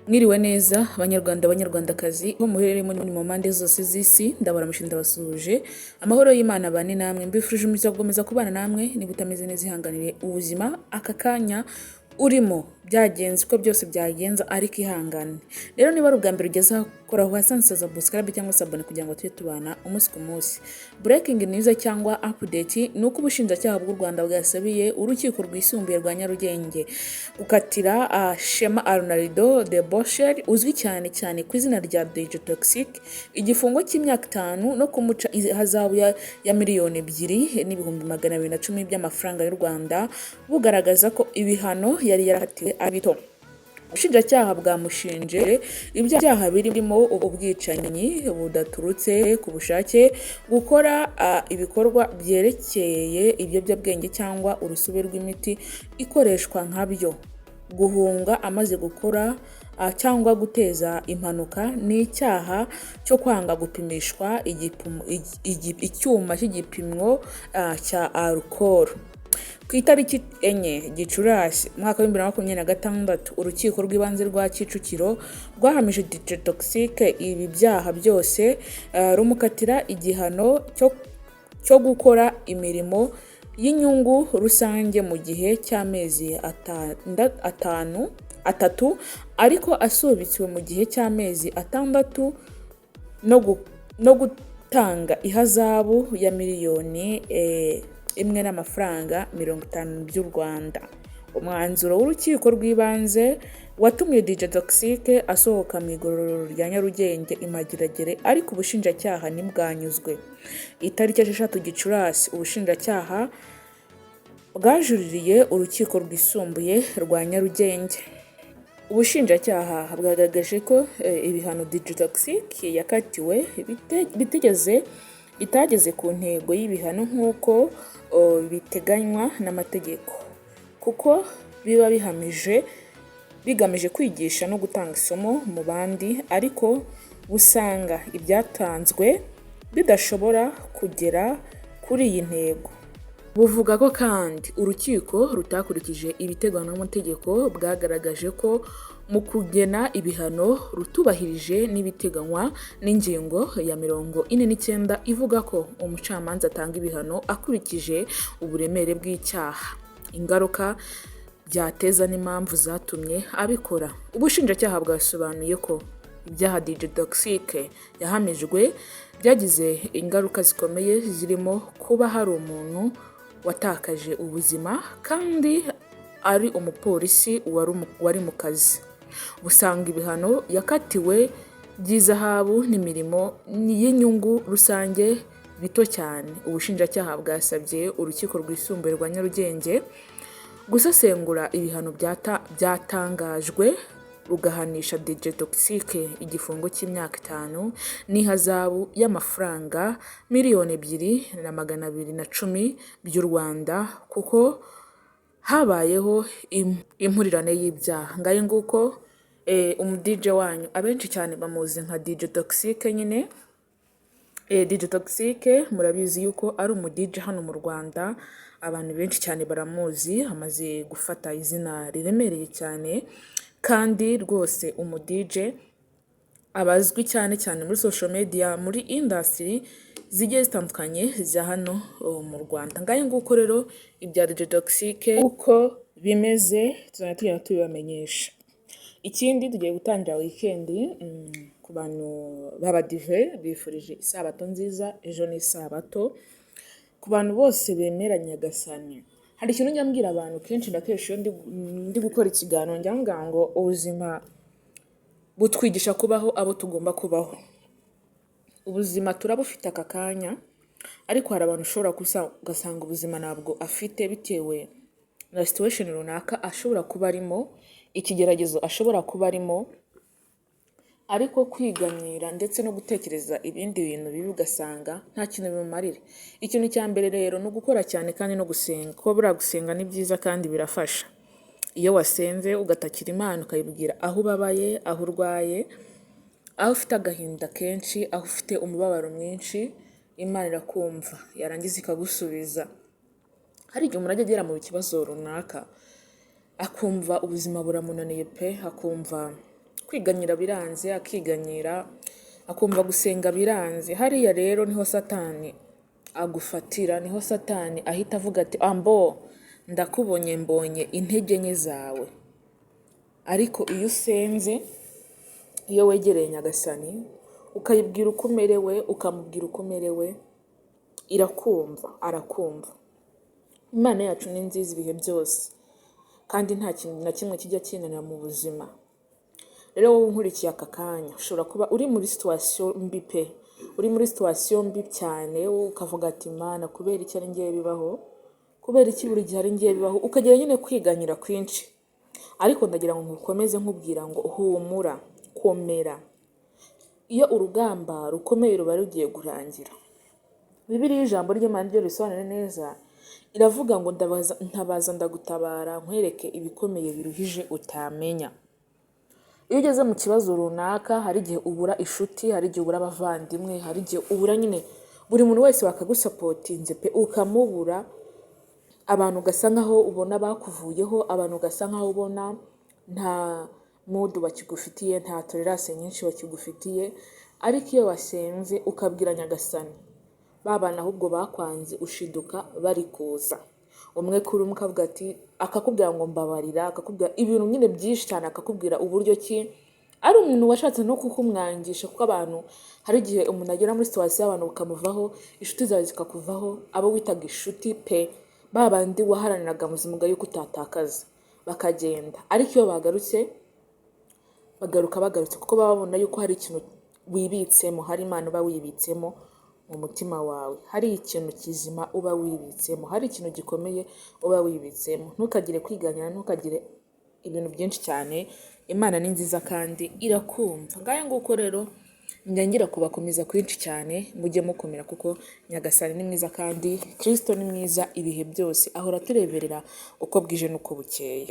Mwiriwe neza Banyarwanda, Banyarwandakazi, aho muherereye mu mpande zose z'isi, ndabaramukije, ndabasuhuje. Amahoro y'Imana abane namwe. Mbifurije umugisha gukomeza kubana namwe. Niba utameze neza, ihanganire ubuzima aka kanya urimo, byagenze uko byose byagenza, ariko ihangane. Rero niba ari ubwa mbere ugeze aho, kora hasi subscribe cyangwa s'abonner kugira ngo tujye tubana umunsi ku munsi. Breaking news cyangwa update ni uko ubushinjacyaha bw'u Rwanda bwasabiye urukiko rwisumbuye rwa Nyarugenge gukatira Shema Arnaldo de Boscher, uzwi cyane cyane ku izina rya DJ Toxic, igifungo cy'imyaka 5 no kumuca ihazabu ya 2,210,000 by'amafaranga y'u Rwanda, bugaragaza ko ibihano yari yarakatiwe ari bito. Ubushinjacyaha bwamushinje ibyaha birimo ubwicanyi budaturutse ku bushake, gukora ibikorwa byerekeye ibiyobyabwenge cyangwa urusobe rw'imiti ikoreshwa nkabyo, guhunga amaze gukora cyangwa guteza impanuka, n'icyaha cyo kwanga gupimishwa icyuma cy'igipimo cya alcool. Ku itariki 4 Gicurasi umwaka wa 2026, urukiko rw'ibanze rwa Kicukiro rwahamije DJ Toxic ibi byaha byose, rumukatira igihano cyo gukora imirimo y'inyungu rusange mu gihe cy'amezi 5, 3 ariko asubitswe mu gihe cy'amezi 6 no gutanga ihazabu ya miliyoni 1 n'amafaranga 50 by'u Rwanda. Umwanzuro w'urukiko rw'ibanze watumye DJ Toxic asohoka mu igororero rya Nyarugenge i Mageragere, ariko ubushinjacyaha ntibwanyuzwe. Itariki 6 Gicurasi, ubushinjacyaha bwajuririye urukiko rwisumbuye rwa Nyarugenge. Ubushinjacyaha bwagaragaje ko ibihano DJ Toxic yakatiwe bitageze ku ntego y'ibihano nk'uko biteganywa n'amategeko, kuko biba bigamije kwigisha no gutanga isomo mu bandi, ariko busanga ibyatanzwe bidashobora kugera kuri iyi ntego. Buvuga ko kandi urukiko rutakurikije ibiteganywa n'amategeko. Bwagaragaje ko mu kugena ibihano rutubahirije n'ibiteganywa n'ingingo ya 49 ivuga ko umucamanza atanga ibihano akurikije uburemere bw'icyaha, ingaruka byateza n'impamvu zatumye abikora. Ubushinjacyaha bwasobanuye ko ibyaha DJ Toxic yahamijwe byagize ingaruka zikomeye, zirimo kuba hari umuntu watakaje ubuzima kandi ari umupolisi wari mu kazi. Busanga ibihano yakatiwe by'ihazabu n'imirimo y'inyungu rusange bito cyane. Ubushinjacyaha bwasabye urukiko rwisumbuye rwa Nyarugenge gusesengura ibihano byatangajwe, rugahanisha DJ Toxic igifungo cy'imyaka 5 n'ihazabu y'amafaranga 2,210,000 by'u Rwanda, kuko habayeho impurirane y'ibyaha. Ngayo nguko, umu DJ wanyu abenshi cyane bamuzi nka DJ Toxic nyine. DJ Toxic murabizi yuko ari umu DJ hano mu Rwanda, abantu benshi cyane baramuzi, amaze gufata izina riremereye cyane, kandi rwose umu DJ aba azwi cyane cyane muri social media, muri industry zigiye zitandukanye za hano mu Rwanda. Ngayo nguko rero ibya DJ Toxic uko bimeze, tuzajya tugenda tubibamenyesha. Ikindi, tugiye gutangira weekend. Ku bantu b'abadive bifurije isabato nziza, ejo ni isabato. Ku bantu bose bemera Nyagasani, hari ikintu njya mbwira abantu kenshi na kenshi iyo ndi gukora ikiganiro, njya mbwira ngo ubuzima butwigisha kubaho abo tugomba kubaho. Ubuzima turabufite aka kanya, ariko hari abantu ushobora ugasanga ubuzima ntabwo afite, bitewe na situation runaka ashobora kuba arimo, ikigeragezo ashobora kuba arimo, ariko kwiganyira ndetse no gutekereza ibindi bintu bibi ugasanga nta kintu bimumarira. Ikintu cya mbere rero ni ugukora cyane kandi no gusenga, kuko buriya gusenga ni byiza kandi birafasha. Iyo wasenze ugatakira Imana, ukayibwira aho ubabaye, aho urwaye, aho ufite agahinda kenshi, aho ufite umubabaro mwinshi, Imana irakumva, yarangiza ikagusubiza. Hari igihe umuntu ajya agera mu kibazo runaka akumva ubuzima buramunaniye pe, akumva kwihangana biranze, akumva Kwiganyira biranze, akiganyira, akumva gusenga biranze. Hariya rero niho Satani agufatira, niho Satani ahita avuga ati: "Ambo ndakubonye, mbonye intege nke zawe." Ariko iyo usenze, iyo wegereye Nyagasani, ukayibwira uko umerewe, ukamubwira uko umerewe, irakumva, arakumva. Imana yacu ni nziza ibihe byose, kandi nta kintu na kimwe kijya kinanira mu buzima. Rero wowe unkurikiye aka kanya, ushobora kuba uri muri situation mbi pe, uri muri situation mbi cyane, ukavuga ati: "Mana, kubera iki ari njyewe bibaho? Kubera iki buri gihe ari njyewe bibaho?" Ukagira nyine kwiganyira kwinshi. Ariko ndagira ngo nkukomeze nkubwira ngo humura, komera. Iyo urugamba rukomeye ruba rugiye kurangira. Bibiliya, ijambo ry'Imana ryo risobanura neza, iravuga ngo: "Ndabaza, ntabaza ndagutabara, nkwereke ibikomeye biruhije utamenya." Iyo ugeze mu kibazo runaka, hari igihe ubura inshuti, hari igihe ubura abavandimwe, hari igihe ubura nyine buri muntu wese wakagusupportinze pe, ukamubura. Abantu ugasa nkaho ubona bakuvuyeho, abantu ugasa nkaho ubona nta mood bakigufitiye, nta tolerance nyinshi bakigufitiye. Ariko iyo wasenze ukabwira Nyagasani, ba bantu ahubwo bakwanze ushiduka bari kuza umwe kuri umwe, ukavuga ati, akakubwira ngo mbabarira, akakubwira ibintu nyine byinshi cyane, akakubwira uburyo ki ari umuntu washatse no kukumwangisha. Kuko abantu, hari igihe umuntu agera muri situation abantu bakamuvaho, inshuti zawe zikakuvaho, abo witaga inshuti pe, ba bandi waharaniraga mu buzima bwawe yuko utatakaza, bakagenda. Ariko iyo bagarutse, bagaruka bagarutse kuko baba babona yuko hari ikintu wibitsemo, hari Imana uba wibitsemo mu mutima wawe, hari ikintu kizima uba wibitsemo, hari ikintu gikomeye uba wibitsemo. Ntukagire kwiganyira, ntukagire ibintu byinshi cyane. Imana ni nziza kandi irakumva. Ngayo nguko rero, njya ngira kubakomeza kwinshi cyane, mujye mukomera kuko Nyagasani ni mwiza kandi Kristo ni mwiza ibihe byose, ahora atureberera uko bwije n'uko bukeye.